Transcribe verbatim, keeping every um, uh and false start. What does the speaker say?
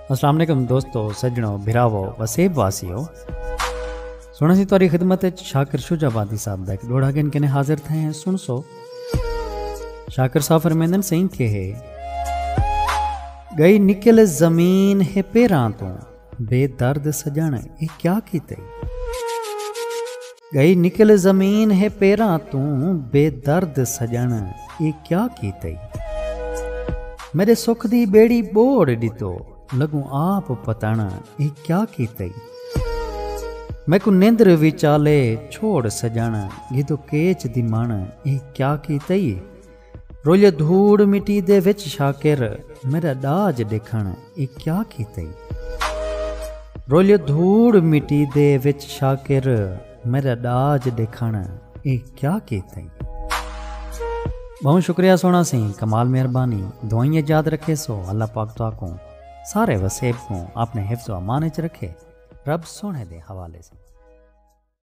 السلام علیکم دوستو، سجنو، بھراوو، وسیب واسیو۔ سونا سی تہاڈی خدمت وچ شاکر شجاع آبادی صاحب دا ایک ڈوہڑا گھن کے حاضر تھئے ہیں، سن سو۔ شاکر صاحب فرمیندن سئیں کہ ہے، گئی نکل زمین ہے پیراں توں، بے درد سجن اے کیا کیتے؟ گئی نکل زمین ہے پیراں توں، بے درد سجن اے کیا کیتے؟ میرے سکھ دی بیڑی بوڑ ڈتو، لگوں آپ پتن اے کیا کیتے؟ میکوں نندر وچالے چھوڑ سجن، گھدو کیچ دی من اے کیا کیتے؟ رولے دھوڑ مٹی دے وچ شاکر، میرا ڈاج ڈکھن اے کیا کیتے؟ رولے دھوڑ مٹی دے وچ شاکر، میرا ڈاج ڈکھن اے کیا کیتے؟ بہت شکریہ سونا سی، کمال مہربانی، دعائیں یاد رکھے سو، اللہ پاک تو کو سارے وسیب کو اپنے حفظ و امان وچ رکھے، رب سونے دے حوالے سے۔